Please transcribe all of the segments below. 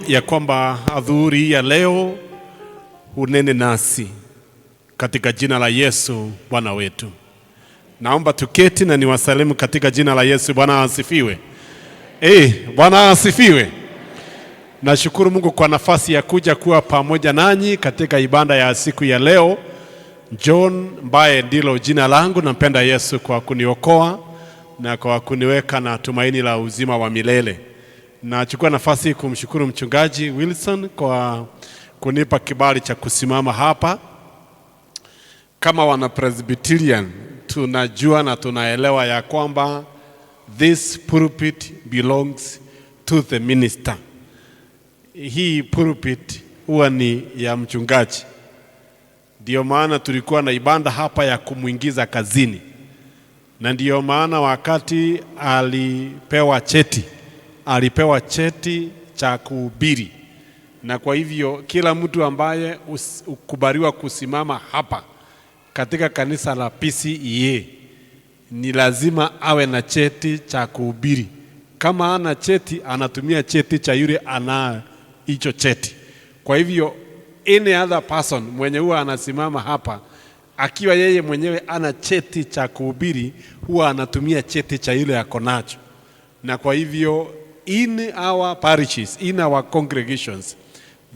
Ya kwamba adhuhuri ya leo unene nasi katika jina la Yesu Bwana wetu. Naomba tuketi na niwasalimu katika jina la Yesu. Bwana asifiwe. Bwana asifiwe. Nashukuru Mungu kwa nafasi ya kuja kuwa pamoja nanyi katika ibada ya siku ya leo. John Mbaye ndilo jina langu. Nampenda Yesu kwa kuniokoa na kwa kuniweka na tumaini la uzima wa milele. Nachukua nafasi kumshukuru Mchungaji Wilson kwa kunipa kibali cha kusimama hapa. Kama wana Presbyterian tunajua na tunaelewa ya kwamba this pulpit belongs to the minister. Hii pulpit huwa ni ya mchungaji. Ndiyo maana tulikuwa na ibada hapa ya kumwingiza kazini, na ndiyo maana wakati alipewa cheti, alipewa cheti cha kuhubiri, na kwa hivyo kila mtu ambaye ukubaliwa kusimama hapa katika kanisa la PCEA ni lazima awe na cheti cha kuhubiri. Kama ana cheti, anatumia cheti cha yule ana hicho cheti. Kwa hivyo any other person mwenye huwa anasimama hapa akiwa yeye mwenyewe ana cheti cha kuhubiri, huwa anatumia cheti cha yule ako nacho. Na kwa hivyo in our parishes, in our congregations,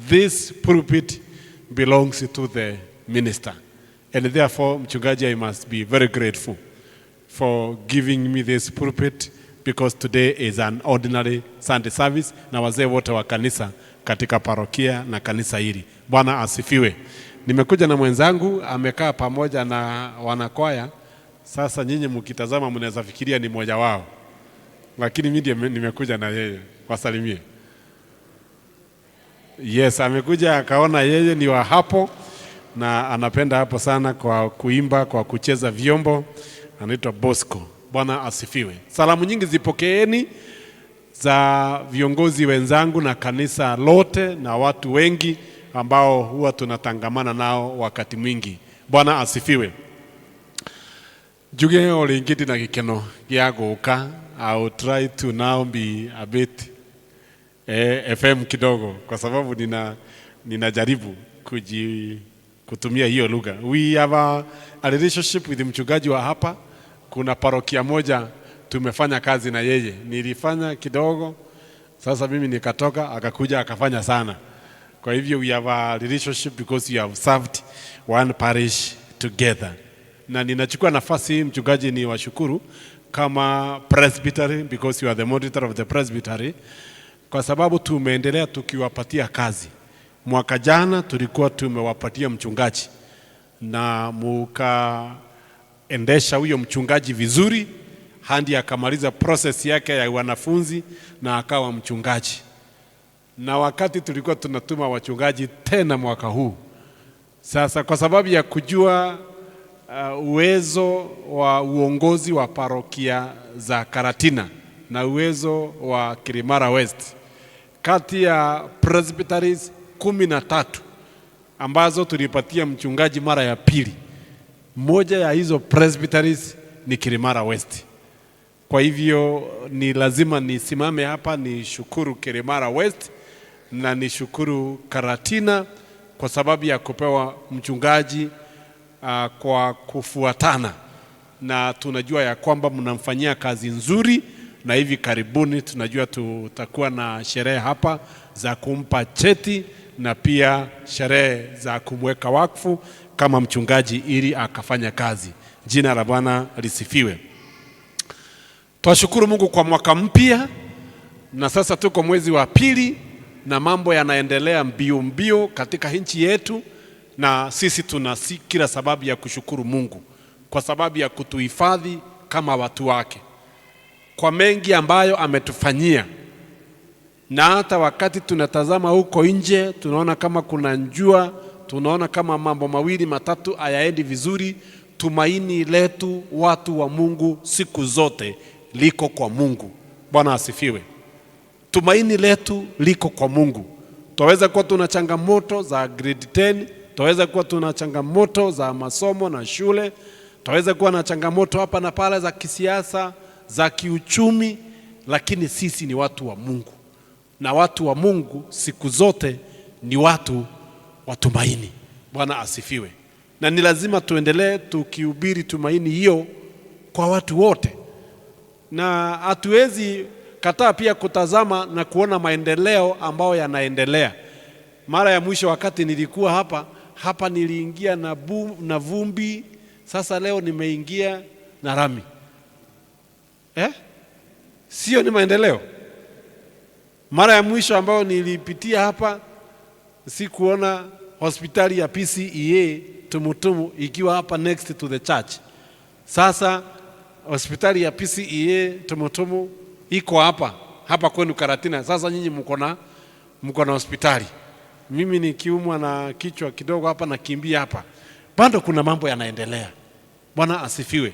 this pulpit belongs to the minister. And therefore, mchungaji, I must be very grateful for giving me this pulpit because today is an ordinary Sunday service na wazee wote wa kanisa katika parokia na kanisa hili. Bwana asifiwe. Nimekuja na mwenzangu, amekaa pamoja na wanakwaya. Sasa nyinyi mkitazama mnaweza fikiria ni mmoja wao, lakini mimi ndiye nimekuja na yeye. Wasalimie. Yes, amekuja akaona yeye ni wa hapo na anapenda hapo sana kwa kuimba, kwa kucheza vyombo. Anaitwa Bosco. Bwana asifiwe. Salamu nyingi zipokeeni za viongozi wenzangu na kanisa lote na watu wengi ambao huwa tunatangamana nao wakati mwingi. Bwana asifiwe. Njuge o rĩngĩ ndĩna gĩkeno gĩa gũka. I will try to now be a bit FM kidogo kwa sababu ninajaribu kutumia hiyo lugha. We have a relationship with mchungaji wa hapa. Kuna parokia moja tumefanya kazi na yeye, nilifanya kidogo, sasa mimi nikatoka, akakuja akafanya sana. Kwa hivyo we have a relationship because we have served one parish together. Na ninachukua nafasi hii, mchungaji, ni washukuru kama presbytery because you are the monitor of the presbytery, kwa sababu tumeendelea tukiwapatia kazi. Mwaka jana tulikuwa tumewapatia mchungaji na mukaendesha huyo mchungaji vizuri hadi akamaliza process yake ya wanafunzi na akawa mchungaji. Na wakati tulikuwa tunatuma wachungaji tena mwaka huu sasa, kwa sababu ya kujua uwezo wa uongozi wa parokia za Karatina na uwezo wa Kirimara West, kati ya presbyteries 13 ambazo tulipatia mchungaji mara ya pili, moja ya hizo presbyteries ni Kirimara West. Kwa hivyo ni lazima nisimame hapa nishukuru Kirimara West na nishukuru Karatina kwa sababu ya kupewa mchungaji kwa kufuatana, na tunajua ya kwamba mnamfanyia kazi nzuri, na hivi karibuni tunajua tutakuwa na sherehe hapa za kumpa cheti na pia sherehe za kumweka wakfu kama mchungaji ili akafanya kazi. Jina la Bwana lisifiwe. Twashukuru Mungu kwa mwaka mpya, na sasa tuko mwezi wa pili na mambo yanaendelea mbio mbio katika nchi yetu, na sisi tuna kila sababu ya kushukuru Mungu kwa sababu ya kutuhifadhi kama watu wake kwa mengi ambayo ametufanyia, na hata wakati tunatazama huko nje tunaona kama kuna njua, tunaona kama mambo mawili matatu hayaendi vizuri. Tumaini letu watu wa Mungu siku zote liko kwa Mungu. Bwana asifiwe. Tumaini letu liko kwa Mungu. Twaweza kuwa tuna changamoto za grade 10, twaweza kuwa tuna changamoto za masomo na shule, twaweza kuwa na changamoto hapa na pale za kisiasa, za kiuchumi, lakini sisi ni watu wa Mungu. Na watu wa Mungu siku zote ni watu wa tumaini. Bwana asifiwe. Na ni lazima tuendelee tukihubiri tumaini hiyo kwa watu wote, na hatuwezi kataa pia kutazama na kuona maendeleo ambayo yanaendelea. Mara ya mwisho wakati nilikuwa hapa hapa niliingia na vumbi, sasa leo nimeingia na rami eh? Sio ni maendeleo? Mara ya mwisho ambayo nilipitia hapa sikuona hospitali ya PCEA Tumutumu ikiwa hapa next to the church. Sasa hospitali ya PCEA Tumutumu iko hapa hapa kwenu Karatina. Sasa nyinyi mko na hospitali. Mimi nikiumwa na kichwa kidogo hapa nakimbia hapa. Bado kuna mambo yanaendelea. Bwana asifiwe.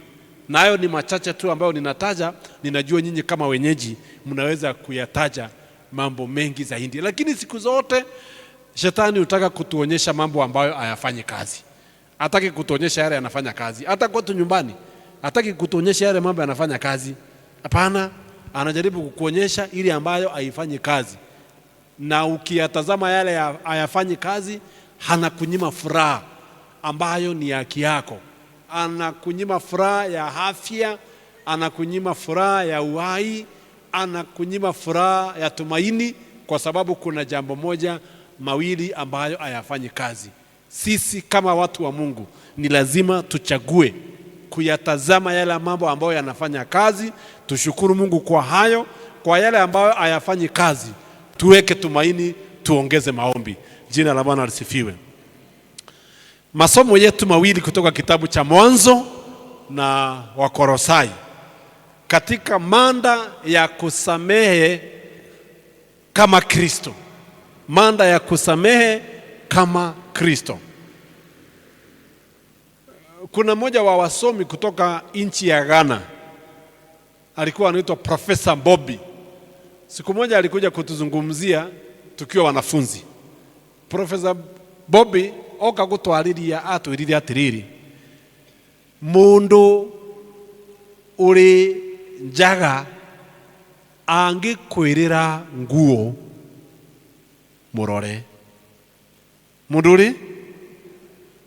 Na hayo ni machache tu ambayo ninataja. Ninajua nyinyi kama wenyeji mnaweza kuyataja mambo mengi zaidi, lakini siku zote shetani hutaka kutuonyesha mambo ambayo hayafanyi kazi. Hataki kutuonyesha yale yanafanya kazi. Hata kwetu nyumbani hataki kutuonyesha yale mambo yanafanya kazi. Hapana, anajaribu kukuonyesha ile ambayo haifanyi kazi, na ukiyatazama yale hayafanyi kazi, anakunyima furaha ambayo ni haki yako, anakunyima furaha ya afya, anakunyima furaha ya uhai, anakunyima furaha ya tumaini, kwa sababu kuna jambo moja mawili ambayo hayafanyi kazi. Sisi kama watu wa Mungu ni lazima tuchague kuyatazama yale mambo ambayo yanafanya kazi, tushukuru Mungu kwa hayo. Kwa yale ambayo hayafanyi kazi, tuweke tumaini, tuongeze maombi. Jina la Bwana lisifiwe. Masomo yetu mawili kutoka kitabu cha Mwanzo na Wakolosai katika mada ya kusamehe kama Kristo, mada ya kusamehe kama Kristo. Kuna mmoja wa wasomi kutoka nchi ya Ghana alikuwa anaitwa Profesa Bobby. Siku moja alikuja kutuzungumzia tukiwa wanafunzi. Profesa Bobby oka gutwariria atwirire atiriri, mundu uri njaga angikwirira nguo murore. Mundu uri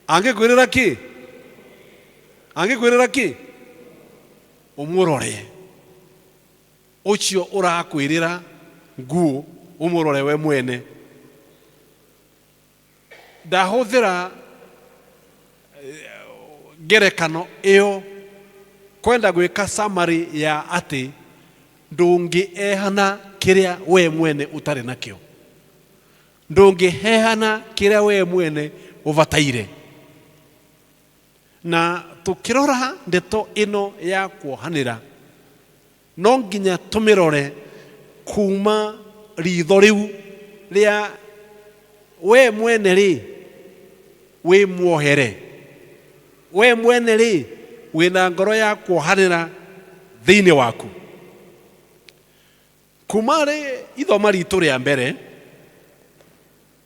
angikwirira ki? Angikwirira ki? Umurore. Ucio urakwirira nguo umurore we mwene. Ndahuthira ngerekano iyo kwenda gwika summary ya ati ndũngĩehana kĩrĩa we mwene ũtarĩ nakĩo, ndũngĩheana kĩrĩa we mwene ũbataire. Na tũkĩrora ndeto ĩno ya kuohanĩra, no nginya tũmĩrore kuma ritho rĩu rĩa we mwene rĩ, wĩ muohere, we mwene rĩ, wĩna ngoro ya kuohanĩra thĩinĩ waku. Kuma rĩ ithoma ritũ rĩa mbere,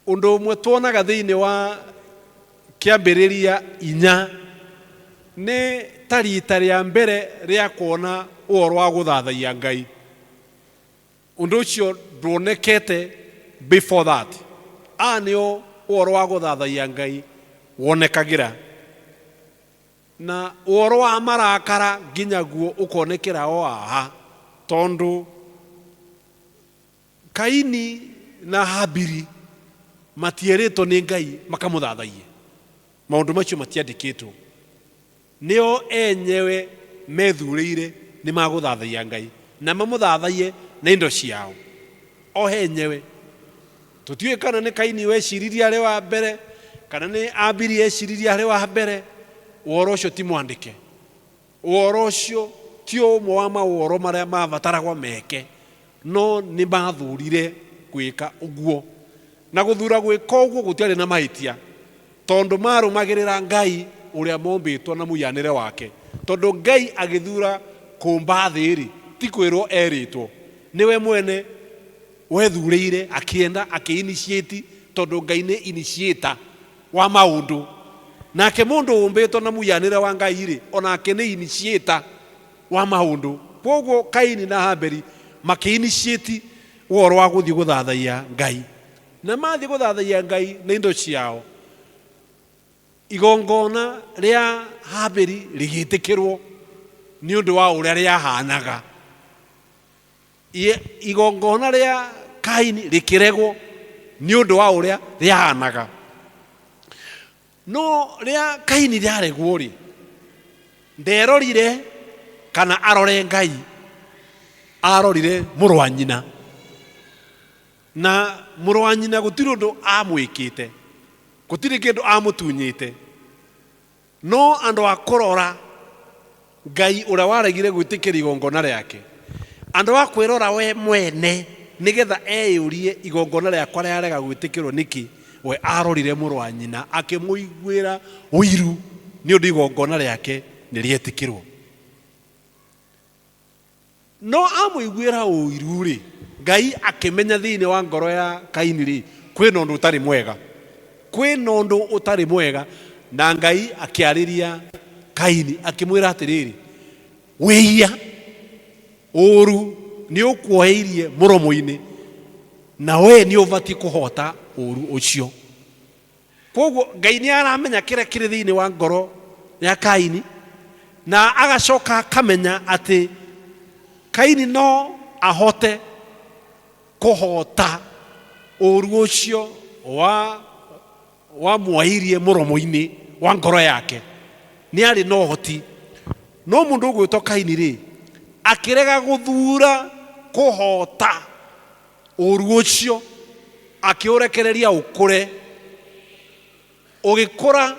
ũndũ ũmwe tuonaga thĩinĩ wa kĩambĩrĩria 4 nĩ ta rita rĩa mbere rĩa kuona ũhoro wa gũthathaiya Ngai. Ũndũ ũcio nduonekete before that. Aya nĩo ũhoro wa gũthathaiya Ngai wonekagĩra, na ũhoro wa marakara nginya guo ũkonekera o haha, tondũ Kaini na Habili matierĩtwo nĩ Ngai makamũthathaiye. Maũndũ macio matiandĩkĩtwo, nĩo enyewe methurĩire nĩ magũthathaiya Ngai na mamũthathaiye na indo ciao o enyewe. Tũtiũĩ kana nĩ Kaini weciririe arĩ wa mbere kana nĩ Abili eciririe arĩ wa mbere. Ũhoro ũcio ti mwandĩke, ũhoro ũcio ti ũmwe wa maũhoro marĩa mabataragwo meke, no nĩ mathurire gwĩka ũguo. Na gũthura gwĩka ũguo gũtiarĩ na mahĩtia, tondũ marũmagĩrĩra Ngai ũrĩa mombĩtwo na mũhianĩre wake. Tondũ Ngai agĩthura kũmba thĩ rĩ, ti kwĩrwo erĩtwo, nĩwe mwene wethurĩire, akĩenda, akĩ-initiate, tondũ Ngai nĩ initiator wa maũndũ. Nake mũndũ ũmbĩtwo na mũhianĩre wa Ngai rĩ, onake nĩ initiator wa maũndũ. Koguo Kaini na Habili makĩ-initiate Ũhoro wa gũthiĩ gũthathaiya Ngai. Na mathiĩ gũthathaiya Ngai na indo ciao, igongona rĩa Habili rĩgĩtĩkĩrwo nĩ ũndũ wa ũrĩa rĩahanaga. Igongona rĩa Kaini rĩkĩregwo nĩ ũndũ wa ũrĩa rĩahanaga. No rĩa Kaini rĩaregwo rĩ, nderorire kana arore Ngai, arorire mũrũ wa nyina. Na mũrũ wa nyina gũtirĩ ũndũ amwĩkĩte, gũtirĩ kĩndũ amũtunyĩte. No andũ a kũrora Ngai ũrĩa waregire gwĩtĩkĩra igongona rĩake, andũ a kwĩrora we mwene nĩgetha eyũrie igongona rĩakwa rĩarega gwĩtĩkĩrwo nĩkĩ, we arorire mũrũ wa nyina akĩmũiguĩra ũiru nĩ ũndũ igongona rĩake nĩ rĩetĩkĩrwo. No amũiguĩra ũiru-rĩ, Ngai akĩmenya thĩinĩ wa ngoro ya Kaini-rĩ, kwĩna ũndũ ũtarĩ mwega. Kwĩna ũndũ ũtarĩ mwega, na Ngai akĩarĩria Kaini akĩmwĩra atĩrĩrĩ, wĩia ũru nĩ ũkuoheirie mũromo-inĩ, na we nĩ ũbatiĩ kũhota ũru ũcio. Kwoguo Ngai nĩ aramenya kĩrĩa kĩrĩ thĩinĩ wa ngoro ya Kaini, na agacoka akamenya atĩ Kaini no ahote kũhota ũru ũcio wa wamwairie mũromo-inĩ wa ngoro yake. Nĩ arĩ na ũhoti. No mũndũ ũgwĩtwo Kaini rĩ, akĩrega gũthura kũhota Ũũru ũcio akĩũrekereria ũkũre. Ũgĩkũra,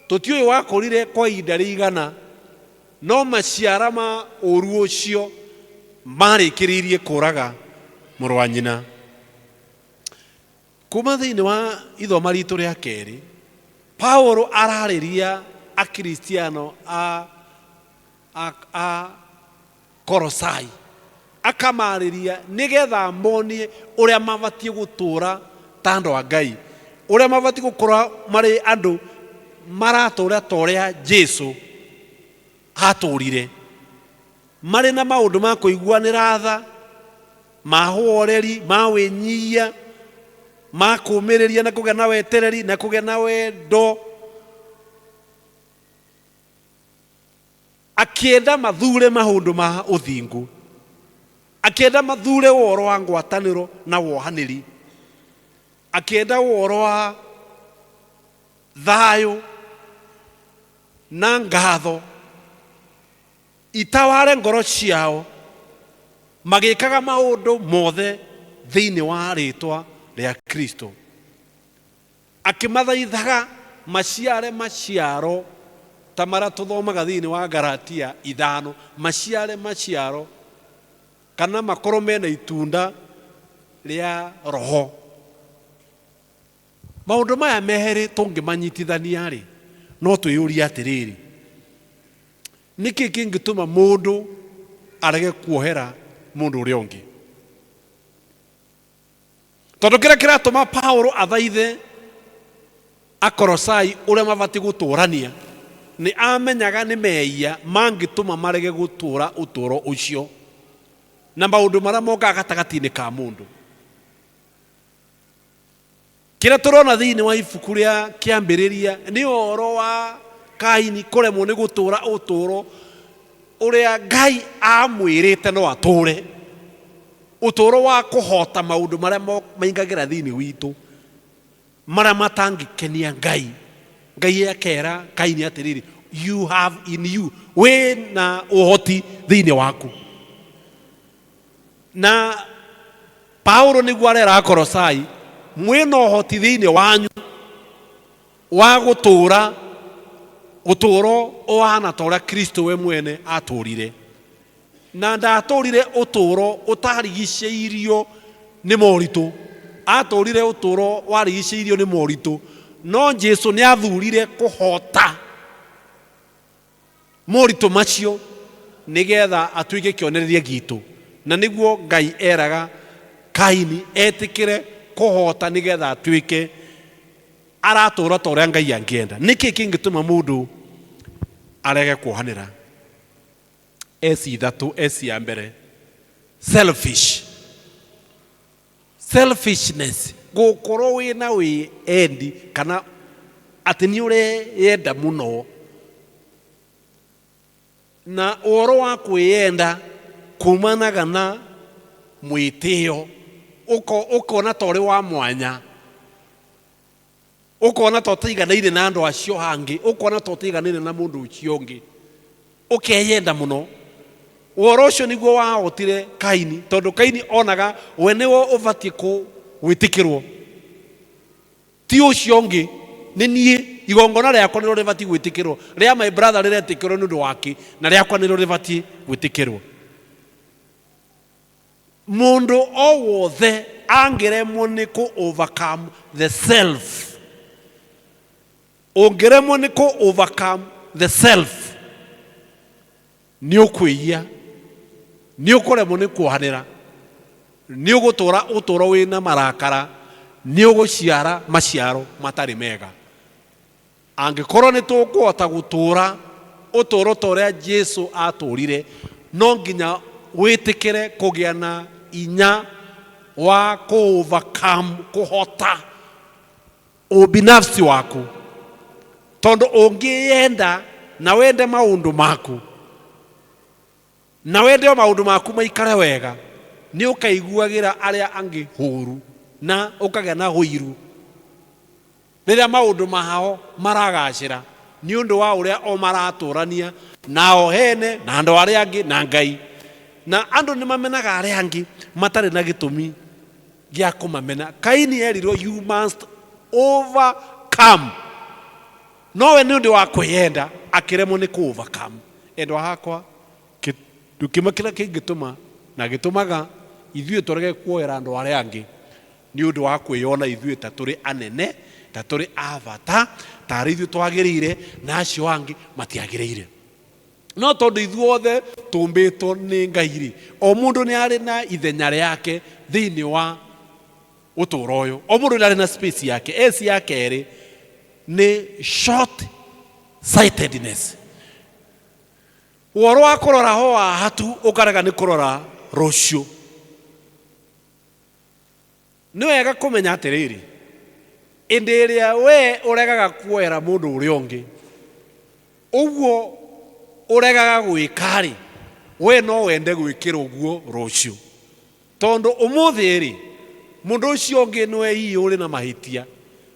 tũtiũĩ wakũrire kwa ihinda rĩigana, no maciara ma ũũru ũcio marĩkĩrĩirie kũũraga mũrũ wa nyina. Kuuma thĩinĩ wa ithoma ritũ rĩa kerĩ, Paulo ararĩria Akristiano a, a, a Kolosai, akamarĩria nĩgetha amonie ũrĩa mabatiĩ gũtũũra ta andũ a Ngai, ũrĩa mabatiĩ gũkorwo marĩ andũ maratũũra ta ũrĩa Jesu atũũrire, marĩ na maũndũ ma kũiguanĩra tha, ma ũhoreri, ma wĩnyihia, ma kũũmĩrĩria na kũgĩa na wetereri na kũgĩa na wendo. Akĩenda mathure maũndũ ma ũthingu, akĩenda mathure ũhoro wa ngwatanĩro na wohanĩri, akĩenda ũhoro wa thayũ na ngatho itaware ngoro ciao, magĩkaga maũndũ mothe thĩinĩ wa rĩĩtwa rĩa Kristo. Akĩmathaithaga maciare maciaro ta marĩa tũthomaga thĩinĩ wa Galatia ithano, maciare maciaro kana makorwo mena itunda rĩa Roho. Maũndũ maya merĩ tũngĩmanyitithania-rĩ, no twĩyũrie atĩrĩrĩ, nĩkĩ kĩngĩtũma mũndũ arege kuohera mũndũ ũrĩa ũngĩ? Tondũ kĩrĩa kĩratũma Paulo athaithe Akolosai ũrĩa mabatiĩ gũtũũrania, nĩ amenyaga nĩ mehia mangĩtũma marege gũtũũra ũtũũro ũcio na maũndũ marĩa mokaga gatagatĩ-inĩ ka mũndũ. Kĩrĩa tũrona thĩinĩ wa ibuku rĩa Kĩambĩrĩria nĩ ũhoro wa Kaini kũremwo nĩ gũtũũra ũtũũro ũrĩa Ngai amwĩrĩte no atũũre, ũtũũro wa kũhota maũndũ marĩa maingagĩra thĩinĩ witũ marĩa matangĩkenia Ngai. Ngai akera Kaini atĩrĩrĩ, you have in you, wĩ na ũhoti thĩinĩ waku. Na Paulo nĩguo arera Akolosai, mwĩna ũhoti thĩinĩ wanyu wa gũtũũra ũtũũro ũhana ta ũrĩa Kristo we mwene atũũrire. Na ndatũũrire ũtũũro ũtarigicĩirio nĩ moritũ, atũũrire ũtũũro warigicĩirio nĩ moritũ, no Jesu nĩ athurire kũhota moritũ macio nĩgetha atuĩke kĩonereria gitũ. Na nĩguo Ngai eraga Kaini etĩkĩre kũhota nĩgetha atuĩke aratũũra ta ũrĩa Ngai angĩenda. Nĩkĩ kĩngĩtũma mũndũ arege kuohanĩra? S ithatũ, S ya mbere, selfish. Selfishness, gũkorwo wĩna wĩendi kana atĩ nĩ ũreyenda mũno. Na ũhoro wa kwĩyenda kumanaga na mwĩtĩo, ũkona ta ũrĩ wa mwanya, ũkona ta ũtaiganaire na andũ acio angĩ, ũkona ta ũtaiganaire na mũndũ ũcio ũngĩ, ũkeyenda mũno. Ũhoro ũcio nĩguo wahotire Kaini, tondũ Kaini onaga we nĩwe ũbatiĩ gwĩtĩkĩrwo, ti ũcio ũngĩ, nĩ niĩ, igongona rĩakwa nĩrĩo rĩbatiĩ gwĩtĩkĩrwo, rĩa my brother rĩretĩkĩrwo nĩ ũndũ wake, na rĩakwa nĩrĩo rĩbatiĩ gwĩtĩkĩrwo. Mũndũ o wothe angĩremwo nĩ kũ overcome the self, ũngĩremwo nĩ kũ overcome the self, nĩ ũkwĩia, nĩ ũkũremwo nĩ kuohanĩra, nĩ ũgũtũra ũtũro wĩna marakara, nĩ ũgũciara maciaro matarĩ mega. Angĩkorwo nĩ tũkũhota gũtũra ũtũro ta ũrĩa Jesu atũrire, no nginya wĩtĩkĩre kũgĩa na inya wa kũ overcome, kũhota ubinafsi waku, tondũ ũngĩyenda na wende maũndũ maku na wende o maũndũ maku maikare wega, nĩ ũkaiguagĩra arĩa angĩ hũru na ũkagĩa na ũiru rĩrĩa maũndũ mao maragacĩra, nĩ ũndũ wa ũrĩa o maratũrania nao hene na andũ arĩa angĩ na Ngai. Na andũ nĩ mamenaga arĩa angĩ matarĩ na gĩtũmi gĩa kũmamena. Kaini erirwo you must overcome, nowe nĩ ũndũ wa kwĩyenda akĩremwo nĩ kũ overcome. Endwa akwa, kĩndũ kĩmwe kĩrĩa kĩngĩtũma na gĩtũmaga ithuĩ tũrege kuoera andũ arĩa angĩ nĩ ũndũ wa kwĩyona ithuĩ ta tũrĩ anene, ta tũrĩ a bata, tarĩ ithuĩ twagĩrĩire na acio angĩ matiagĩrĩire. No tondũ ithuothe tũmbĩtwo nĩ Ngai rĩ, o mũndũ nĩ arĩ na ithenya rĩake thĩinĩ wa ũtũũro ũyũ, o mũndũ nĩ arĩ na space yake. S ya kerĩ nĩ short sightedness, ũhoro wa kũrora ho haha tu ũkarega nĩ kũrora rũciũ. Nĩ wega kũmenya atĩrĩrĩ, ĩndĩ ĩrĩa we ũregaga kuoera mũndũ ũrĩa ũngĩ, ũguo ũregaga gwĩka rĩ, we no wende gwĩkĩra ũguo rũciũ, tondũ ũmũthĩ rĩ, mũndũ ũcio ũngĩ nĩwe hihi ũrĩ na mahĩtia,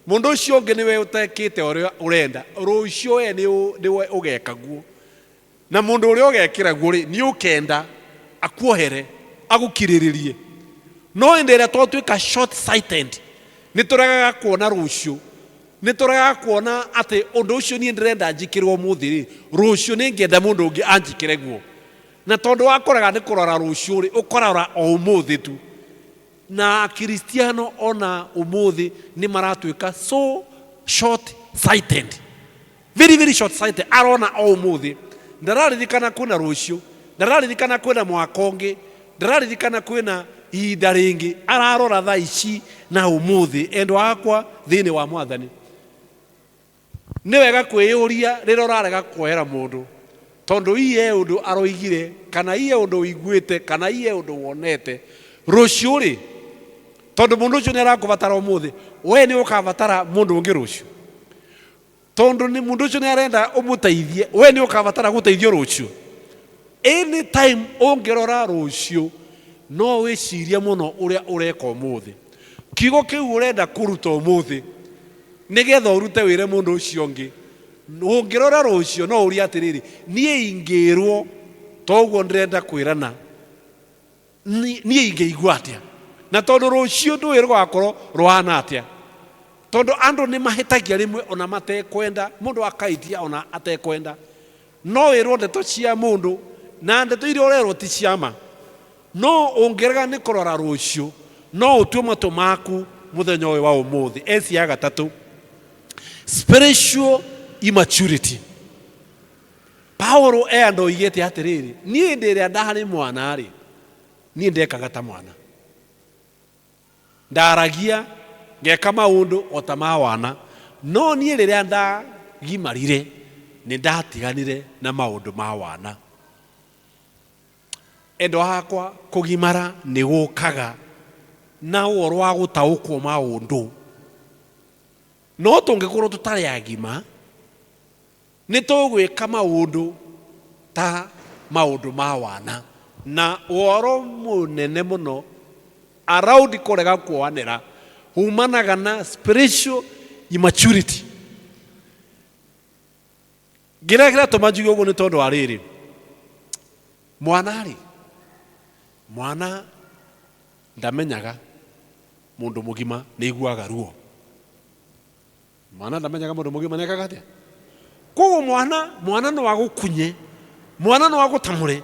mũndũ ũcio ũngĩ nĩwe ũtekĩte ũrĩa ũrenda, rũciũ we nĩwe ũgeka guo, na mũndũ ũrĩa ũgekĩra guo rĩ, nĩ ũkenda akuohere, agũkirĩrĩrie. No hĩndĩ ĩrĩa twatuĩka short sighted, nĩ tũregaga kuona rũciũ, nĩ tũregaga kuona atĩ ũndũ ũcio niĩ ndĩrenda njĩkĩrwo ũmũthĩ rĩ, rũciũ nĩ ngĩenda mũndũ ũngĩ anjĩkĩre guo. Na tondũ wa kũrega nĩ kũrora rũciũ rĩ, ũkũrora o ũmũthĩ tu. Na Akristiano ona ũmũthĩ nĩ maratuĩka so short sighted, very very short sighted. Arona o ũmũthĩ, ndararirikana kwĩna rũciũ, ndararirikana kwĩna mwaka ũngĩ, ndararirikana kwĩna ihinda rĩngĩ, ararora thaa ici na ũmũthĩ. Endwa akwa thĩinĩ wa Mwathani, nĩ wega kwĩyũria rĩrĩa ũrarega kuoera mũndũ, tondũ iye ũndũ aroigire, kana iye ũndũ ũiguĩte, kana iye ũndũ wonete, rũciũ rĩ, tondũ mũndũ ũcio nĩ arakũbatara ũmũthĩ, we nĩ ũkabatara mũndũ ũngĩ rũciũ, tondũ nĩ mũndũ ũcio nĩ arenda ũmũteithie, we nĩ ũkabatara gũteithio rũciũ. Anytime ũngĩrora rũciũ, no wĩcirie mũno ũrĩa ũreka ũmũthĩ, kiugo kĩu ũrenda kũruta ũmũthĩ nĩgetha ũrute wĩre mũndũ ũcio ũngĩ. Ũngĩrora rũciũ no ũrie atĩrĩrĩ, niĩ ingĩrwo toguo ndĩrenda kwĩrana, niĩ ingĩigua atĩa? Na tondũ rũciũ ndũĩ rũgakorwo rũhana atĩa, tondũ andũ nĩ mahĩtagia rĩmwe ona matekwenda, mũndũ akaitia ona atekwenda. No wĩrwo ndeto cia mũndũ na ndeto iria ũrerwo ti ciama, no ũngĩrega nĩ kũrora rũciũ, no ũtue matũ maku mũthenya ũyũ wa ũmũthĩ. S ya gatatũ, spiritual immaturity. Paulo e andũ oigĩte atĩrĩrĩ, niĩ hĩndĩ ĩrĩa ndarĩ mwana rĩ, niĩ ndekaga ta mwana, ndaragia ngeka maũndũ o ta ma wana, no niĩ rĩrĩa ndagimarire nĩ ndatiganire na maũndũ ma wana. Endwa akwa, kũgimara nĩ gũkaga Na ũhoro wa gũtaũkwo maũndũ. No tũngĩkorwo tũtarĩ agima, nĩ tũgwĩka maũndũ ta maũndũ ma wana. Na ũhoro mũnene mũno around kũrega kuohanĩra humanaga na spiritual immaturity. Kĩrĩa kĩratũma njuge ũguo nĩ tondũ wa rĩrĩ, mwana rĩ, mwana ndamenyaga mũndũ mũgima nĩ aiguaga ruo. Mwana ndamenyaga mũndũ mũgima nĩ ekaga atĩa. Koguo mwana no agũkunye, mwana no agũtamũre,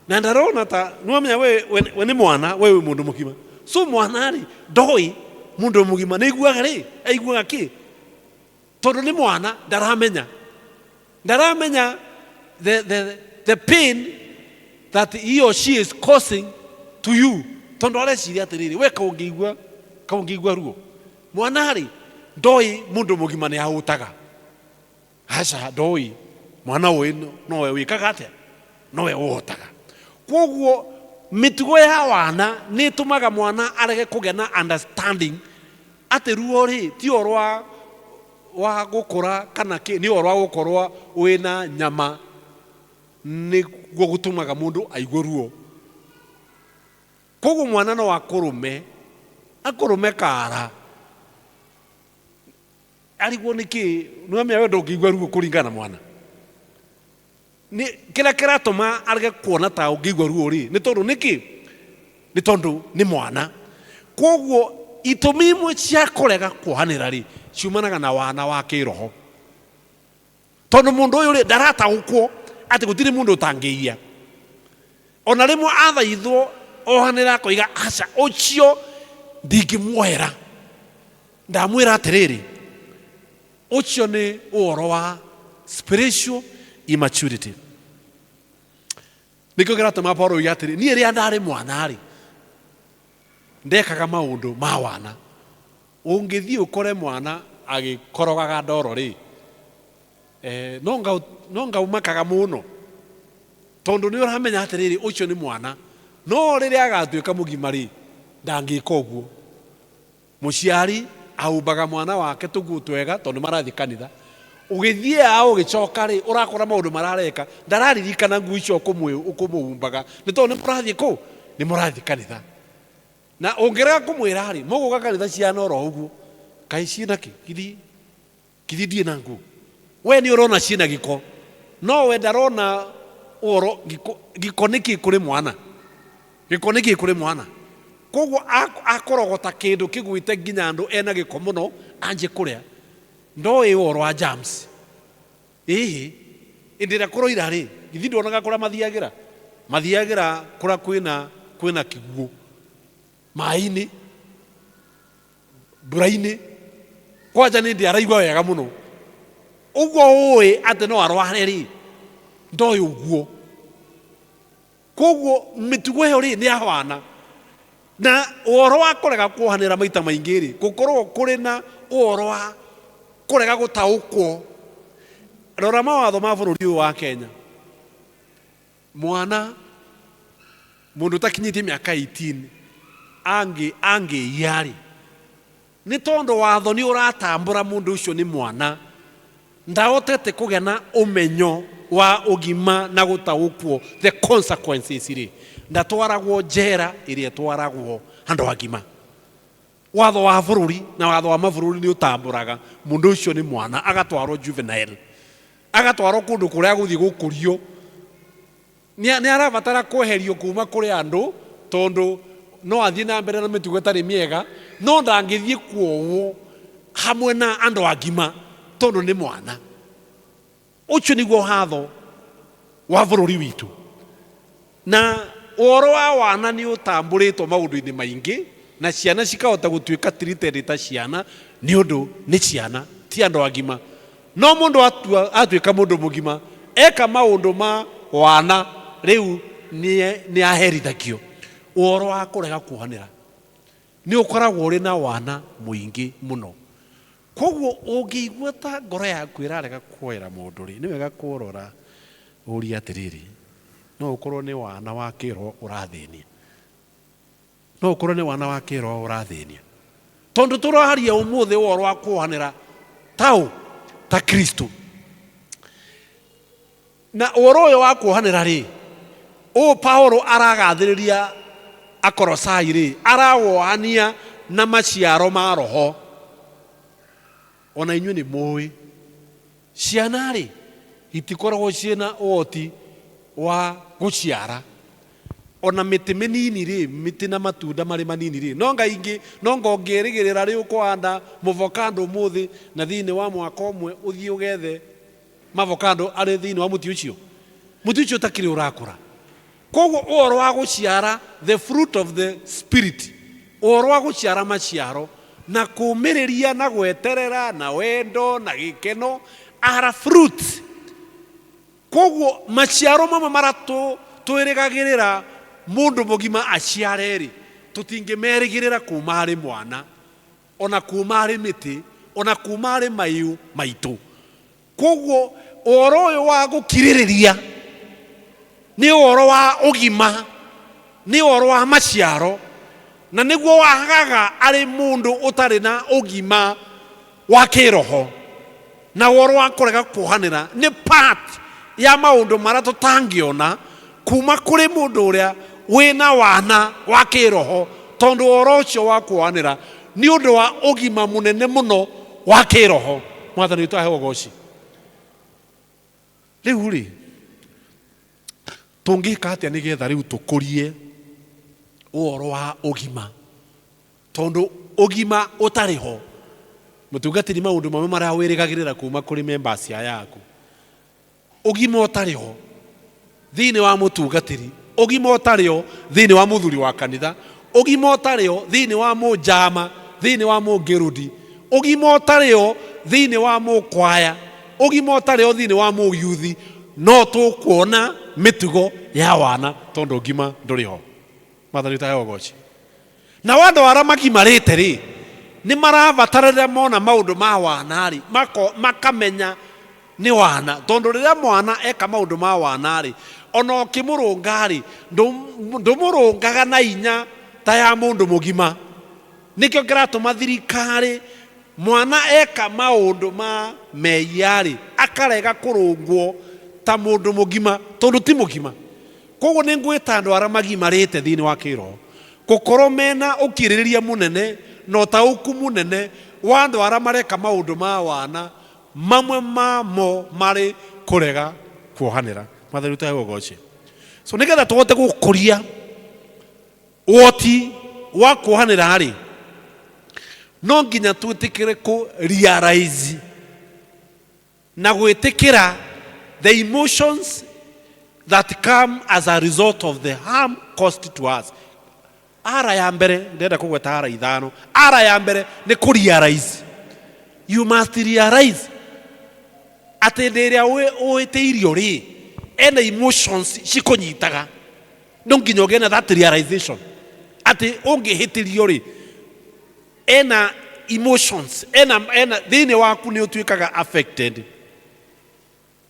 na ndarona ta nĩwamenya we nĩ mwana, we wĩ mũndũ mũgima. So mwana rĩ ndoĩ mũndũ mũgima nĩ aiguaga rĩ, aiguaga kĩ? Tondũ nĩ mwana ndaramenya. Ndaramenya the pain that he or she is causing to you. Tondũ areciria atĩrĩrĩ, we kaũngĩigua ruo. Mwana rĩ ndoĩ mũndũ mũgima nĩ ahũtaga. Aca ndoĩ. Mwana ũyũ nowe wĩkaga atĩa? Nowe ũhotaga. Koguo mĩtugo ya wana nĩ ĩtũmaga mwana arege kũgĩa na understanding atĩ ruo rĩ ti ũhoro wa gũkũra kana kĩ, nĩ ũhoro wa gũkorwo wĩna nyama nĩguo gũtũmaga mũndũ aigue ruo. Koguo mwana no akũrũme, akũrũme kara. Arigwo nĩkĩ, nĩwamenya we ndũngĩigua ruo kũringana na mwana. Nĩ kĩrĩa kĩratũma arege kuona ta ũngĩigua ruo rĩ, nĩ tondũ nĩkĩ? Nĩ tondũ nĩ mwana. Koguo itũmi imwe cia kũrega kuohanĩra rĩ, ciumanaga na wana wa kĩroho. Tondũ mũndũ ũyũ rĩ, ndarataũkwo atĩ gũtirĩ mũndũ ũtangĩiya. Ona rĩmwe athaithwo ohanĩra akoiga aca ũcio ndingĩmuohera. Ndamwĩra atĩrĩrĩ, ũcio nĩ ũhoro wa spiritual immaturity. Nĩkĩo kĩratũma Paulo oige atĩrĩ, niĩ rĩrĩa ndarĩ mwana rĩ, ndekaga maũndũ ma wana. Ũngĩthiĩ ũkore mwana agĩkorogaga ndoro rĩ, no ngaumakaga mũno. Tondũ nĩ ũramenya atĩrĩrĩ, ũcio nĩ mwana. No rĩrĩa agatuĩka mũgima rĩ, ndangĩka ũguo. Mũciari ahumbaga mwana wake tũguo twega tondũ marathiĩ kanitha. Ũgĩthiĩ ao ũgĩcoka rĩ, ũrakora maũndũ marareka, ndararirikana nguo icio ũkũmũhumbaga. Nĩ tondũ nĩ mũrathiĩ kũ? Nĩ mũrathiĩ kanitha. Na ũngĩrega kũmwĩra rĩ, mũgũka kanitha ciana oro ũguo. Kaĩ ciĩna kĩ? Githi ndirĩ na nguo. We nĩ ũrona ciĩna gĩko. No we ndarona ũhoro gĩko nĩkĩ kũrĩ mwana? Gĩko nĩkĩ kũrĩ mwana? Koguo akorogota kĩndũ kĩgwĩte nginya andũ ena gĩko mũno anjie kũrĩa. Ndoĩ ũhoro wa germs. Ĩhĩ, ĩndĩ ĩrĩa kũroira rĩ, githi nduonaga kũrĩa mathiagĩra? Mathiagĩra kũrĩa kwĩna kĩguũ. Maĩ-inĩ, mbura-inĩ, kwanja nĩ ndĩ araigua wega mũno. Ũguo ũĩ atĩ no arware rĩ, ndoĩ ũguo. Koguo mĩtugo ĩyo rĩ, nĩ ya wana. Na ũhoro wa kũrega kuohanĩra maita maingĩ rĩ, gũkorwo kũrĩ na ũhoro wa kũrega gũtaũkwo. Rora mawatho ma bũrũri ũyũ wa Kenya. Mwana, mũndũ ũtakinyĩtie mĩaka 18, angĩiya rĩ, nĩ tondũ watho nĩ ũratambũra mũndũ ũcio nĩ mwana, ndahotete kũgĩa na ũmenyo wa ũgima na gũtaũkwo the consequences rĩ, ndatwaragwo njera ĩrĩa ĩtwaragwo andũ agima. Watho wa bũrũri na watho wa mabũrũri nĩ ũtambũraga mũndũ ũcio nĩ mwana, agatwarwo juvenile, agatwarwo kũndũ kũrĩa agũthiĩ gũkũrio. Nĩ arabatara kweherio kuma kũrĩ andũ tondũ no athiĩ na mbere na mĩtugo ĩtarĩ mĩega, no ndangĩthiĩ kuohwo hamwe na andũ agima tondũ nĩ mwana. Ũcio nĩguo watho wa bũrũri witũ. Na ũhoro wa wana nĩ ũtambũrĩtwo maũndũ-inĩ maingĩ, na ciana cikahota gũtuĩka treated ta ciana nĩ ũndũ nĩ ciana, ti andũ agima. No mũndũ atuĩka mũndũ mũgima, eka maũndũ ma wana, rĩu nĩ aherithagio. Ũhoro wa kũrega kuohanĩra nĩ ũkoragwo ũrĩ na wana mũingĩ mũno. Koguo ũngĩigua ta ngoro yaku ĩrarega kuoera mũndũ rĩ, nĩ wega kũrora ũrie atĩrĩrĩ, no ũkorwo nĩ wana wa kĩroho ũrathĩnia. No ũkorwo nĩ wana wa kĩroho ũrathĩnia. Tondũ tũraria ũmũthĩ ũhoro wa kuohanĩra taũ ta Kristo. Na ũhoro ũyũ wa kuohanĩra rĩ, ũũ Paulo aragathĩrĩria Akolosai rĩ, arawohania na maciaro ma Roho. Ona inyuĩ nĩ mũĩ ciana rĩ itikoragwo ciĩna ũhoti wa gũciara. Ona mĩtĩ mĩnini rĩ, mĩtĩ na matunda marĩ manini rĩ, no ngaingĩ no ngongĩrĩgĩrĩra rĩ ũkũhanda mũvokando ũmũthĩ na thĩinĩ wa mwaka ũmwe ũthiĩ ũgethe mavokando arĩ thĩinĩ wa mũtĩ ũcio, mũtĩ ũcio ũtakĩrĩ ũrakũra. Koguo ũhoro wa gũciara the fruit of the spirit, ũhoro wa gũciara maciaro na kũmĩrĩria na gweterera na wendo na gĩkeno are fruits. Koguo maciaro mamwe marĩa twĩrĩgagĩrĩra mũndũ mũgima aciare rĩ, tũtingĩmerĩgĩrĩra kuma harĩ mwana, ona kuma harĩ mĩtĩ, ona kuma harĩ mahiũ maitũ. Koguo ũhoro ũyũ wa gũkirĩrĩria nĩ ũhoro wa ũgima, nĩ ũhoro wa maciaro, na nĩguo wagaga arĩ mũndũ ũtarĩ na ũgima wa kĩroho. Na ũhoro wa kũrega kuohanĩra nĩ part ya maũndũ marĩa tũtangĩona kuma kũrĩ mũndũ ũrĩa wĩna wana wa kĩroho, tondũ ũhoro ũcio wa kuohanĩra nĩ ũndũ wa ũgima mũnene mũno wa kĩroho. Mwathani witũ aheo ũgoci. Rĩu rĩ, tũngĩka atĩa nĩgetha rĩu tũkũrie ũhoro wa ũgima? Tondũ ũgima ũtarĩ ho, mũtungatĩri maũndũ mamwe marĩa wĩrĩgagĩrĩra kuma kũrĩ members aya aku, ũgima ũtarĩ ho thĩinĩ wa mũtungatĩri, ũgima ũtarĩ ho thĩinĩ wa mũthuri wa kanitha, ũgima ũtarĩ ho thĩinĩ wa mũnjama, thĩinĩ wa mũngĩrũndi, ũgima ũtarĩ ho thĩinĩ wa mũkwaya, ũgima ũtarĩ ho thĩinĩ wa mũyuthi, no tũkuona mĩtugo ya wana tondũ ũgima ndũrĩ ho. Mwathani witũ aheo ũgoci. Na andũ arĩa magimarĩte rĩ, nĩ marabatara rĩrĩa mona maũndũ ma wana rĩ, makamenya nĩ wana. Tondũ rĩrĩa mwana eka maũndũ ma wana rĩ, ona ũkĩmũrũnga rĩ, ndũmũrũngaga na inya ta ya mũndũ mũgima. Nĩkĩo kĩratũma thirikari mwana eka maũndũ ma mehia rĩ, akarega kũrũngwo ta mũndũ mũgima tondũ ti mũgima. Koguo nĩ ngwĩta andũ arĩa magimarĩte thĩinĩ wa kĩroho gũkorwo mena ũkirĩrĩria mũnene na ũtaũku mũnene wa andũ arĩa mareka maũndũ ma wana, mamwe mamo marĩ kũrega kuohanĩra. Mwathani witũ aheo ũgoci. So nĩgetha tũhote gũkũria ũhoti wa kuohanĩra rĩ, no nginya twĩtĩkĩre kũ realize na gwĩtĩkĩra the emotions that come as a result of the harm caused to us. Ara ya mbere, ndĩrenda kũgweta ara ithano. Ara ya mbere nĩ kũ realize. You must realize atĩ hĩndĩ ĩrĩa ũhĩtĩirio rĩ, ena emotions cikũnyitaga. No nginya ũgĩe na that realization atĩ ũngĩhĩtĩrio rĩ, ena emotions, ena thĩinĩ waku nĩ ũtuĩkaga affected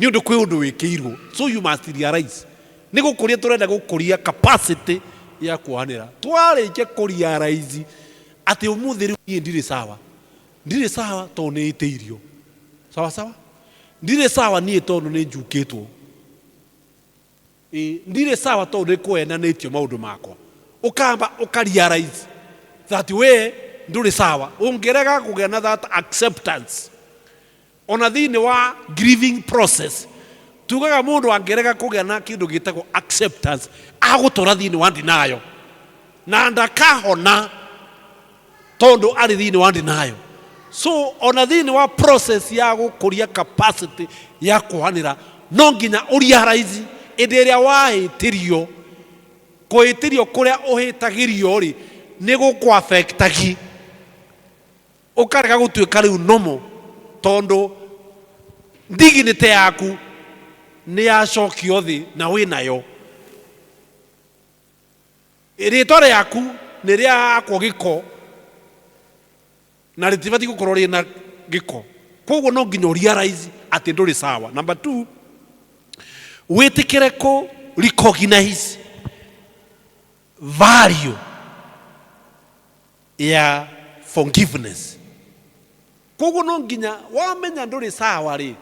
nĩ ũndũ kwĩ ũndũ wĩkĩirwo. So you must realize. Nĩ gũkũria tũrenda gũkũria capacity ya kuohanĩra. Twarĩkia kũ realize atĩ ũmũthĩ rĩu niĩ ndirĩ sawa, ndirĩ sawa tondũ nĩ hĩtĩirio, sawa sawa, ndirĩ sawa niĩ tondũ nĩ njukĩtwo, ndirĩ sawa tondũ nĩ kũhenanĩtio maũndũ makwa. Ũkamba ũka realize that we ndũrĩ sawa. Ũngĩrega kũgĩa na that acceptance ona thĩinĩ wa grieving process, tugaga mũndũ angĩrega kũgĩa na kĩndũ gĩtagwo acceptance, agũtũra thĩinĩ wa denial na ndakahona tondũ arĩ thĩinĩ wa denial. So ona thĩinĩ wa process ya gũkũria capacity ya kuohanĩra, no nginya ũrealize hĩndĩ ĩrĩa wahĩtĩrio, kũhĩtĩrio kũrĩa ũhĩtagĩrio rĩ, nĩ gũkũ-affectagi, ũkarega gũtuĩka rĩu normal tondũ dignity yaku nĩ yacokio thĩ na wĩnayo. Rĩtwa rĩaku nĩ rĩakwo gĩko na rĩtibatiĩ gũkorwo rĩna gĩko. Koguo no nginya ũrealize atĩ ndũrĩ sawa. Number 2, wĩtĩkĩre kũ recognize value Ya forgiveness. Koguo no nginya wamenya ndũrĩ sawa rĩ,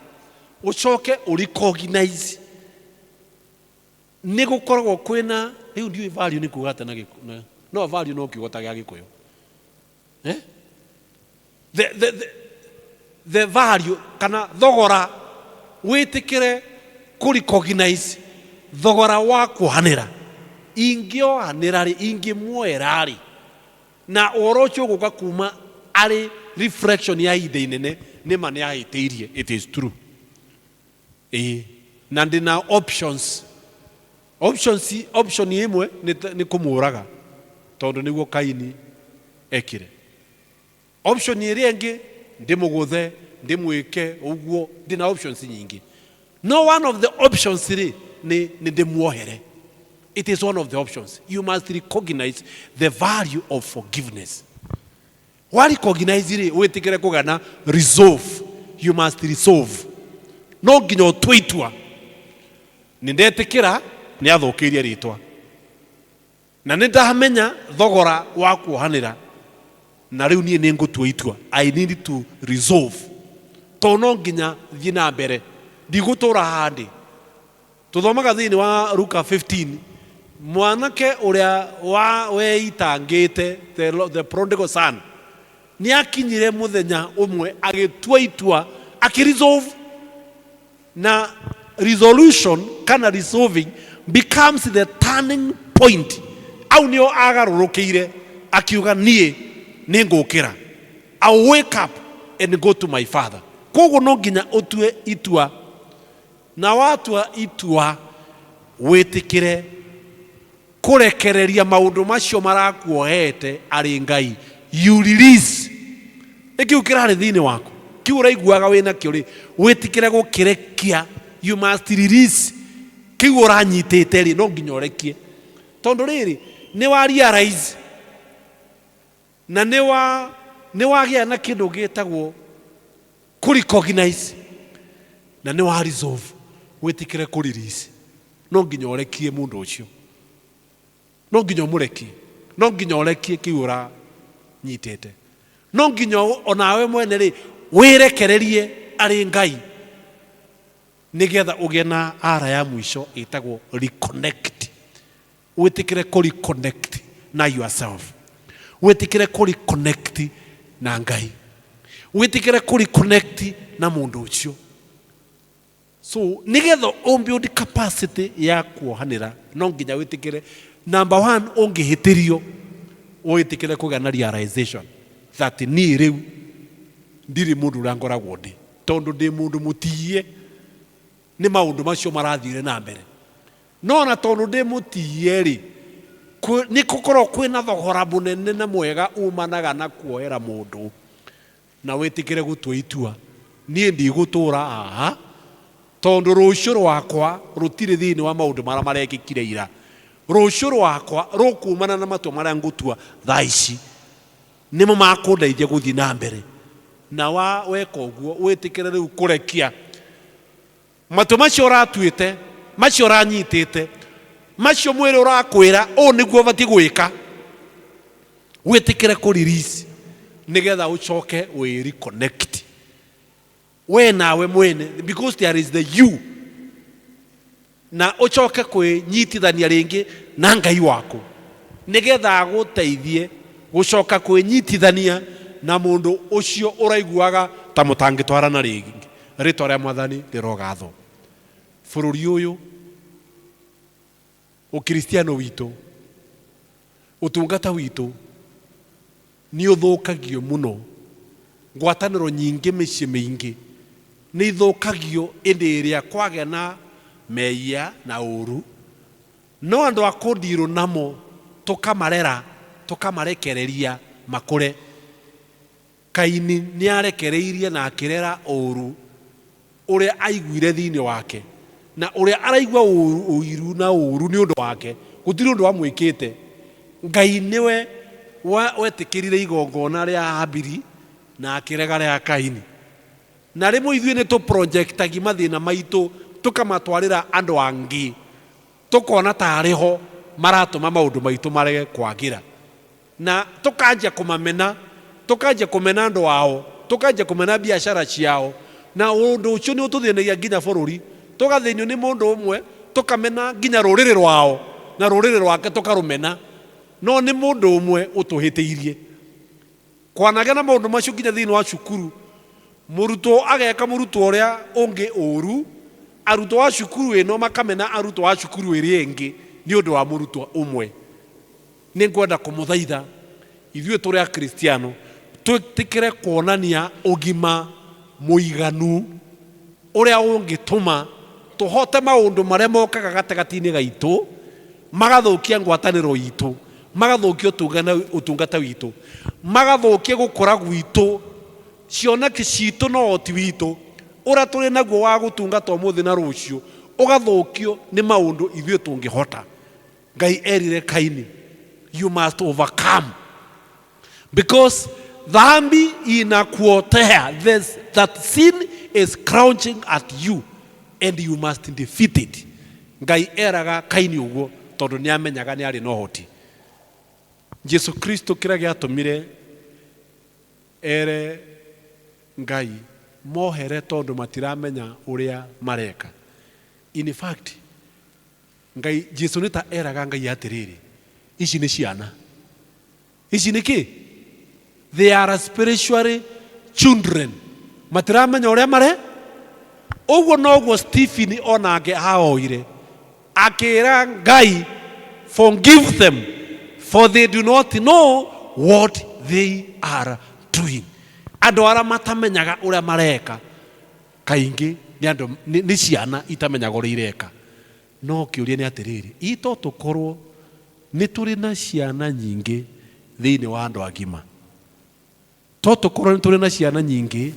ũcoke ũrecognize nĩ gũkoragwo kwĩna rĩu ndiũĩ value nĩ kuga atĩa na no value no kiugo ta gĩa Gĩkũyũ, eh? The value kana thogora, wĩtĩkĩre kũ recognize thogora wa kuohanĩra. Ingĩohanĩra rĩ, ingĩmuoera rĩ, na ũhoro ũcio ũgũka kuma arĩ reflection ya ihinda inene, nĩma nĩ ahĩtĩirie, it is true, ĩĩ, na ndĩna options. Option ĩmwe nĩ kũmũraga, tondũ nĩguo Kaini ekire. Option ĩrĩa ĩngĩ, ndĩmũgũthe, ndĩmwĩke ũguo. Ndĩna options nyingĩ, no one of the options rĩ, nĩ ndĩmuohere. It is one of the options. You must recognize the value of forgiveness. Wa recognize rĩ, wĩtĩkĩre kũgĩa na resolve. You must resolve. No nginya ũtue itua, nĩ ndetĩkĩra nĩ athũkĩirie rĩtwa na nĩ ndamenya thogora wa kuohanĩra, na rĩu niĩ nĩ ngũtua itua. I need to resolve, tondũ no nginya thiĩ na mbere, ndigũtũra haha ndĩ. Tũthomaga thĩinĩ wa Luka 15, mwanake ũrĩa wa weitangĩte, the prodigal son, nĩ akinyire mũthenya ũmwe agĩtua itua, akĩresolve, na resolution kana resolving becomes the turning point. Au nĩo agarũrũkĩire, akiuga, "Niĩ nĩ ngũkĩra. I'll wake up and go to my father." Koguo no nginya ũtue itua, na watua itua wĩtĩkĩre kũrekereria maũndũ macio marakuohete arĩ Ngai. You release ĩkĩu kĩrarĩ thĩinĩ waku, kiu ũraiguaga wĩna kĩo rĩ, wĩtĩkĩre gũkĩrekia. You must release kĩu ũranyitĩte rĩ, no nginya ũrekie, tondũ rĩrĩ nĩ wa realize na nĩ wagĩa na kĩndũ gĩtagwo kũ recognize na nĩ wa resolve, wĩtĩkĩre kũ release. No nginya ũrekie mũndũ ũcio, no nginya ũmũrekie, no nginya ũrekie kĩu ũranyitĩte, no nginya onawe mwene rĩ wĩrekererie arĩ Ngai, nĩgetha ũgĩe na ara ya mũico ĩtagwo reconnect. Wĩtĩkĩre kũ reconnect na yourself, wĩtĩkĩre kũ reconnect na Ngai, wĩtĩkĩre kũ reconnect na mũndũ ũcio. So nĩgetha ũbuild capacity ya kuohanĩra, no nginya wĩtĩkĩre, number one, ũngĩhĩtĩrio wĩtĩkĩre kũgĩa na realization that niĩ rĩu ndirĩ mũndũ ũrĩa ngoragwo ndĩ, tondũ ndĩ mũndũ mũtiie nĩ maũndũ macio marathire na mbere. No na tondũ ndĩ mũtiie rĩ, nĩ gũkorwo kwĩna thogora mũnene na mwega umanaga na kuoera mũndũ, na wĩtĩkĩre gũtua itua, niĩ ndigũtũra haha, tondũ rũciũ rwakwa rũtirĩ thĩinĩ wa maũndũ marĩa marekĩkire ira. Rũciũ rwakwa rũkumana na matua marĩa ngũtua thaa ici, nĩmo makũndeithia gũthiĩ na mbere. Na wa weka ũguo, wĩtĩkĩre rĩu kũrekia matua macio ũratuĩte, macio ũranyitĩte, macio mwĩrĩ ũrakwĩra ũũ nĩguo ũbatiĩ gwĩka, wĩtĩkĩre kũ release, nĩgetha ũcoke wĩ reconnect we nawe mwene, because there is the you, na ũcoke kwĩnyitithania rĩngĩ na Ngai waku, nĩgetha agũteithie gũcoka kwĩnyitithania na mũndũ ũcio ũraiguaga ta mũtangĩtwarana rĩngĩ. Rĩtwa rĩa Mwathani rĩrogathwo. Bũrũri ũyũ, ũkristiano witũ, ũtungata witũ nĩ ũthũkagio mũno. Ngwatanĩro nyingĩ, mĩciĩ mĩingĩ nĩ ithũkagio ĩndĩ ĩrĩa kwagĩa na mehia na ũru, no andũ a kũndirũ namo tũkamarera, tũkamarekereria makũre. Kaini nĩ arekereirie na akĩrera ũru ũrĩa aiguire thĩinĩ wake, na ũrĩa araigua ũru, ũiru na ũru nĩ ũndũ wake. Gũtirĩ ũndũ amwĩkĩte. Ngai nĩwe wetĩkĩrire igongona rĩa Habili na akĩrega rĩa Kaini. Na rĩmwe ithuĩ nĩ tũprojectagi mathĩna maitũ, tũkamatwarĩra andũ angĩ, tũkona tarĩ ho maratũma maũndũ maitũ marege kwagĩra. Na tũkanjia kũmamena, tũkanjia kũmena andũ ao, tũkanjia kũmena biacara ciao, na ũndũ ũcio nĩ ũtũthĩnagia nginya bũrũri. Tũgathĩnio nĩ mũndũ ũmwe, tũkamena nginya rũrĩrĩ rwao na rũrĩrĩ rwake tũkarũmena, no nĩ mũndũ ũmwe ũtũhĩtĩirie. Kwanagĩa na maũndũ macio nginya thĩinĩ wa cukuru, mũrutwo ageka mũrutwo ũrĩa ũngĩ ũru, arutwo a cukuru ĩno makamena arutwo a cukuru ĩrĩa ĩngĩ nĩ ũndũ wa mũrutwo ũmwe. Nĩ ngwenda kũmũthaitha ithuĩ tũrĩ Akristiano twĩtĩkĩre kuonania ũgima mũiganu ũrĩa ũngĩtũma tũhote maũndũ marĩa mokaga gatagatĩ-inĩ gaitũ, magathũkia ngwatanĩro itũ, magathũkia ũtungata witũ, magathũkia gũkũra gwitũ, cioneki citũ na ũhoti witũ ũrĩa tũrĩ naguo wa gũtungata ũmũthĩ na rũciũ ũgathũkio nĩ maũndũ ithuĩ tũngĩhota. Ngai erire Kaini, you must overcome because dhambi inakuotea. That sin is crouching at you and you must defeat it. Ngai eraga Kaini ũguo tondũ nĩ amenyaga nĩ arĩ na ũhoti. Jesu Kristo kĩrĩa gĩatũmire ere Ngai mohere tondũ matiramenya ũrĩa mareka. In fact, Ngai Jesu nĩ ta eraga Ngai atĩrĩrĩ, ici nĩ ciana, ici nĩ kĩ? They are spiritually children, matiramenya ũrĩa mare. Ũguo noguo Stephen onake ahoire akĩra Ngai, forgive them for they do not know what they are doing. Andũ arĩa matamenyaga ũrĩa mareka kaingĩ nĩ andũ nĩ ciana itamenyaga ũrĩa ireka. No kĩũria nĩ atĩrĩrĩ, ito tũkorwo nĩ tũrĩ na ciana nyingĩ thĩinĩ wa andũ agima, to tũkorwo nĩ tũrĩ na ciana nyingĩ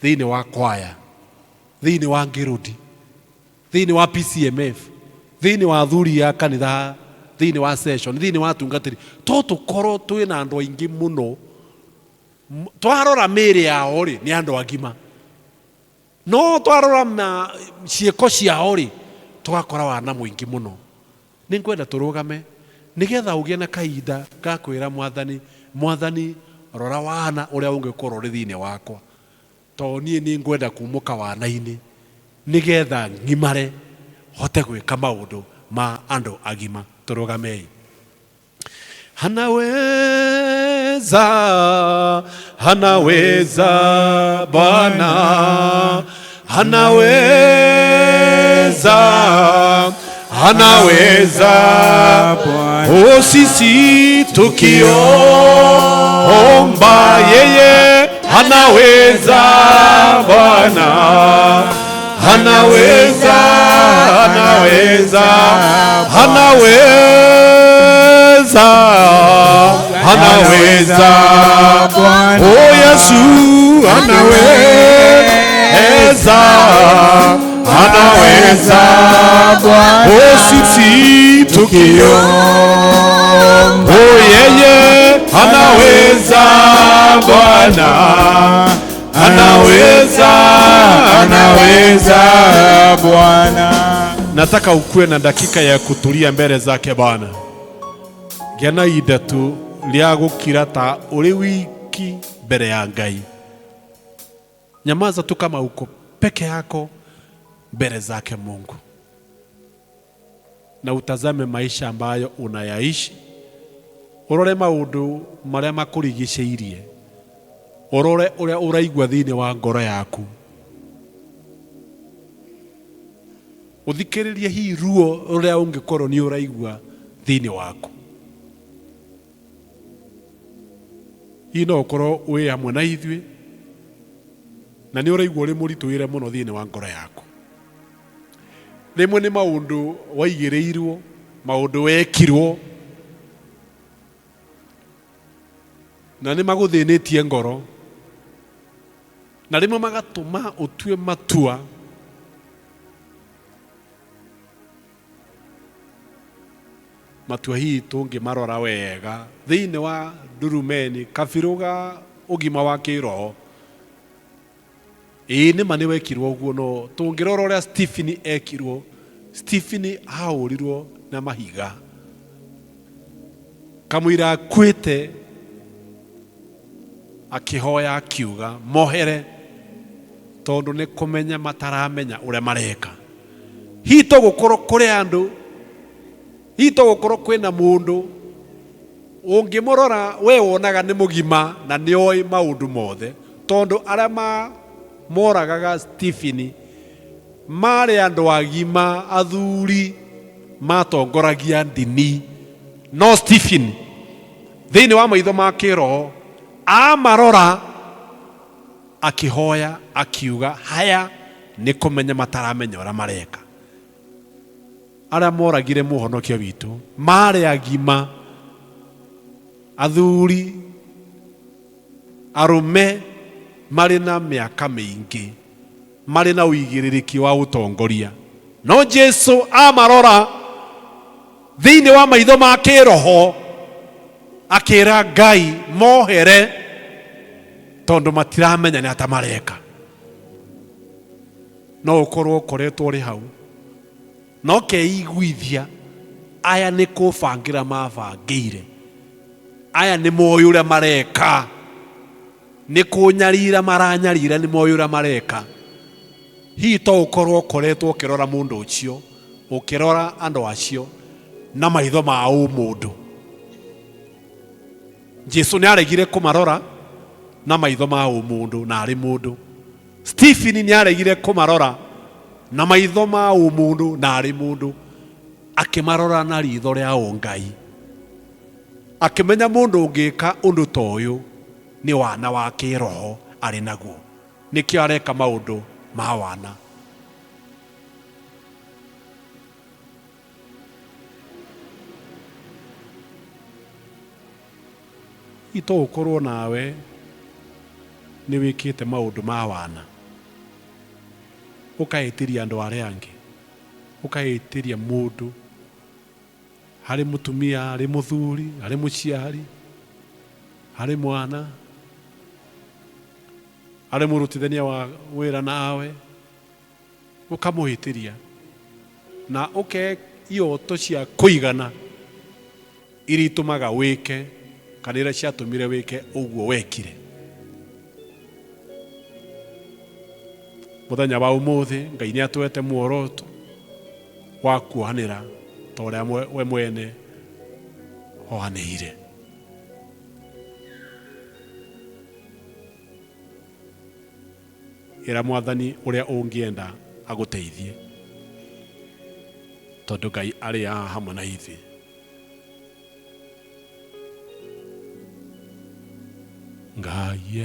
thĩinĩ wa kwaya, thĩinĩ wa ngĩrũndi, thĩinĩ wa PCMF, thĩinĩ wa athuri a kanitha, thĩinĩ wa session, thĩinĩ wa atungatĩri, to tũkorwo twĩ na andũ aingĩ mũno. Twarora mĩĩrĩ yao rĩ, nĩ andũ agima, no twarora ma ciĩko ciao rĩ, tũgakora wana mũingĩ mũno. Nĩ ngwenda tũrũgame nĩgetha ũgĩe na kahinda ga kwĩra Mwathani, Mwathani, rora wana ũrĩa ũngĩkorwo ũrĩ thĩinĩ wakwa, tondũ niĩ nĩ ngwenda kumũka wana-inĩ nĩgetha ng'imare hote gwĩka maũndũ ma andũ agima. Tũrũgamei. Anaweza, anaweza Bwana, anaweza, anaweza Bwana. O, sisi tukiomba yeye anaweza Bwana, anaweza, anaweza, anaweza, anaweza Bwana. O Yesu anaweza, anaweza Bwana. O sisi tukiomba, o yeye anaweza Bwana, anaweza, anaweza Bwana. Nataka ukuwe na dakika ya kutulia mbele zake Bwana. Gĩa na ihinda tu rĩa gũkira ta ũrĩ wiki mbere ya Ngai. Nyamaza tu kama uko peke yako mbele zake Mungu, na utazame maisha ambayo unayaishi, ũrore maũndũ marĩa makũrigicĩirie, ũrore ũrĩa ũraigua thĩinĩ wa ngoro yaku, ũthikĩrĩrie hihi ruo rũrĩa ũngĩkorwo nĩ ũraigua thĩinĩ waku. Hihi no ũkorwo wĩ hamwe na ithuĩ na nĩ ũraigua ũrĩ mũritũhĩre mũno thĩinĩ wa ngoro yaku. Rĩmwe nĩ maũndũ waigĩrĩirwo, maũndũ wekirwo na nĩ magũthĩnĩtie ngoro, na rĩmwe magatũma ũtue matua matua hihi tũngĩmarora wega thĩinĩ wa ndurumeni kabirũ ga ũgima wa kĩroho. Ĩĩ nĩma nĩ wekirwo ũguo, no tũngĩrora ũrĩa Stephen ekirwo, Stephen ahũrirwo na mahiga. Kamũira akuĩte akĩhoya akiuga mohere tondũ nĩ kũmenya mataramenya ũrĩa mareka. Hihi to gũkorwo kũrĩ andũ, hihi to gũkorwo kwĩna mũndũ ũngĩmũrora we wonaga nĩ mũgima na nĩ oĩ maũndũ mothe, tondũ arĩa moragaga Stephen marĩ andũ agima athuri matongoragia ndini, no Stephen thĩinĩ wa maitho ma kĩroho amarora akĩhoya akiuga haya nĩ kũmenya mataramenya ũrĩa mareka. Arĩa moragire mũhonokia witũ marĩ agima athuri arũme marĩ na mĩaka mĩingĩ, marĩ na ũigĩrĩrĩki wa ũtongoria, no Jesu amarora thĩinĩ wa maitho ma kĩroho akĩra Ngai mohere tondũ matiramenya nĩ ata mareka. No ũkorwo ũkoretwo ũrĩ hau no keiguithia aya nĩ kũbangĩra mabangĩire, aya nĩ moĩ ũrĩa mareka, nĩ kũnyarira maranyarira, nĩ moĩ ũrĩa mareka. Hihi to ũkorwo ũkoretwo ũkĩrora mũndũ ũcio, ũkĩrora andũ acio na maitho ma ũmũndũ. Jesu nĩ aregire kũmarora na maitho ma ũmũndũ na arĩ mũndũ. Stephen nĩ aregire kũmarora na maitho ma ũmũndũ na arĩ mũndũ, akĩmarora na ritho rĩa ũngai, akĩmenya mũndũ ũngĩka ũndũ ta ũyũ nĩ wana wa kĩroho arĩ naguo, nĩkĩo areka maũndũ ma wana. Ito ũkorwo nawe nĩ wĩkĩte maũndũ ma wana, ũkahĩtĩria andũ arĩa angĩ, ũkahĩtĩria mũndũ, harĩ mũtumia, harĩ mũthuri, harĩ mũciari, harĩ mwana, harĩ mũrutithania wa wĩra nawe, ũkamũhĩtĩria na ũke ioto cia kũigana iria itũmaga wĩke kana iria ciatũmire wĩke ũguo wekire. Mũthenya wa ũmũthĩ Ngai nĩ atwete muoroto wa kuohanĩra ta ũrĩa we mwene ohanĩire. Ĩra Mwathani ũrĩa ũngĩenda agũteithie, tondũ Ngai arĩ haha hamwe na ithuĩ. Ngai e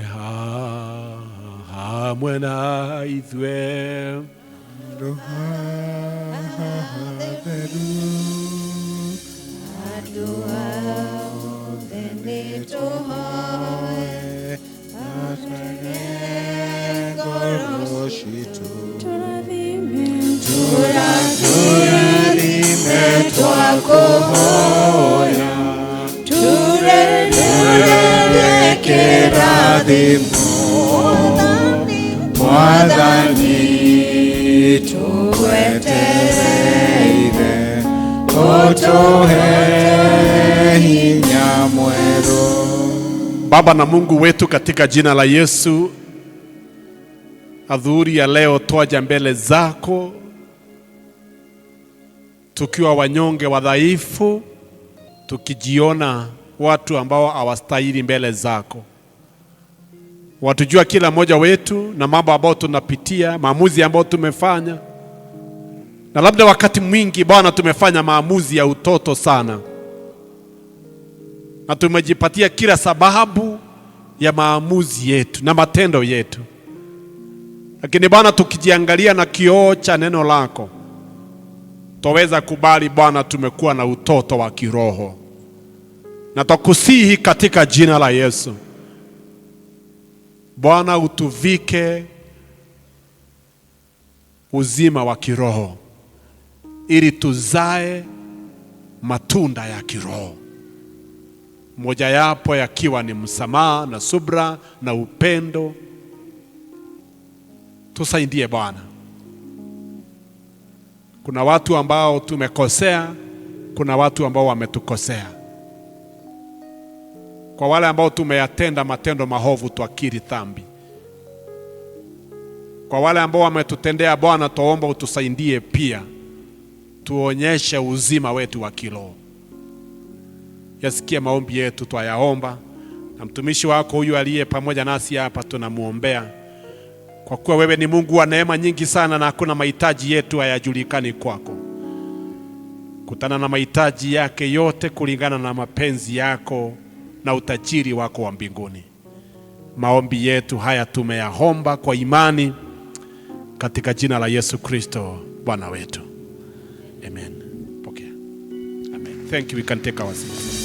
hamwe na ithuĩ, hatheru, andũ othe nĩtũhoe, atwage ngoro citũ, tũrathime twakũhoya, turerie kĩrathimo, Mwathani tũgwetereire, ũtũhe hinya mwerũ. Baba na Mungu wetu, katika jina la Yesu, adhuhuri ya leo twaja mbele zako tukiwa wanyonge wadhaifu, tukijiona watu ambao hawastahili mbele zako. Watujua kila mmoja wetu na mambo ambayo tunapitia, maamuzi ambayo tumefanya, na labda wakati mwingi Bwana tumefanya maamuzi ya utoto sana, na tumejipatia kila sababu ya maamuzi yetu na matendo yetu. Lakini Bwana, tukijiangalia na kioo cha neno lako, twaweza kubali Bwana tumekuwa na utoto wa kiroho, na twakusihi katika jina la Yesu, Bwana utuvike uzima wa kiroho ili tuzae matunda ya kiroho, moja yapo yakiwa ni msamaha na subra na upendo. Tusaidie Bwana. Kuna watu ambao tumekosea, kuna watu ambao wametukosea. Kwa wale ambao tumeyatenda matendo mahovu, twakiri dhambi. Kwa wale ambao wametutendea Bwana, twaomba utusaidie pia, tuonyeshe uzima wetu wa kiroho. Yasikie maombi yetu, twayaomba, na mtumishi wako huyu aliye pamoja nasi hapa tunamwombea, kwa kuwa wewe ni Mungu wa neema nyingi sana, na hakuna mahitaji yetu hayajulikani kwako. Kutana na mahitaji yake yote kulingana na mapenzi yako na utajiri wako wa mbinguni. Maombi yetu haya tumeyaomba kwa imani katika jina la Yesu Kristo Bwana wetu. Amen. Pokea. Amen. Thank you. We can take our seats.